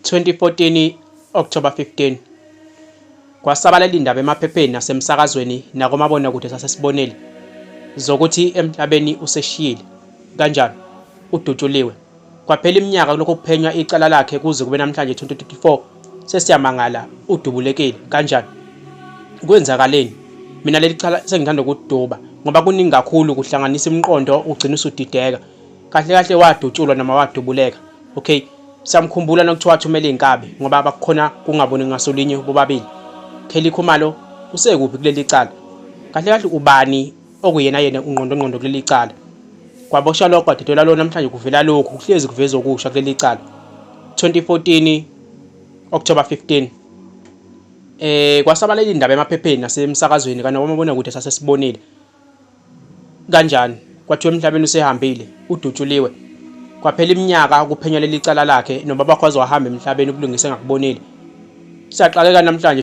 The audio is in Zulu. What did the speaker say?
2014 October 15 Kwasabalala indaba emaphepheni nasemsakazweni nakomabonakude sasesibonile zokuthi emhlabeni useshiyile. Kanjani? Udutshuliwe. Kwaphela iminyaka kulokhu kuphenywa icala lakhe kuze kube namhlanje 2024 sesiyamangala udubulekile. Kanjani? Kwenzakaleni? Mina leli cala sengithanda ukuduba ngoba kuningi kakhulu kuhlanganisa imiqondo ugcina usudideka. Kahle kahle wadutshulwa noma wadubuleka. Okay, siyamkhumbula nokuthiwa wathumela iy'nkabi ngoba bakukhona kungaboni ngasolinye bobabili. Kelly Khumalo usekuphi kuleli cala? Kahle kahle ubani okuyena yena ungqondongqondo kuleli cala? Kwaboshwa lokho kwadedelwa lo namhlanje kuvela lokhu kuhlezi kuveza okusha kuleli cala. 2014 October 15 Kwasabalala indaba emaphepheni nasemsakazweni kanakomabonakude sasesibonile. Kanjani? Kwathiwa emhlabeni usehambile, udutshuliwe. Kwaphela iminyaka kuphenywa leli cala lakhe nobaba wakhe waze wahamba emhlabeni ukulungisa engakubonile. Siyaxakeka namhlanje.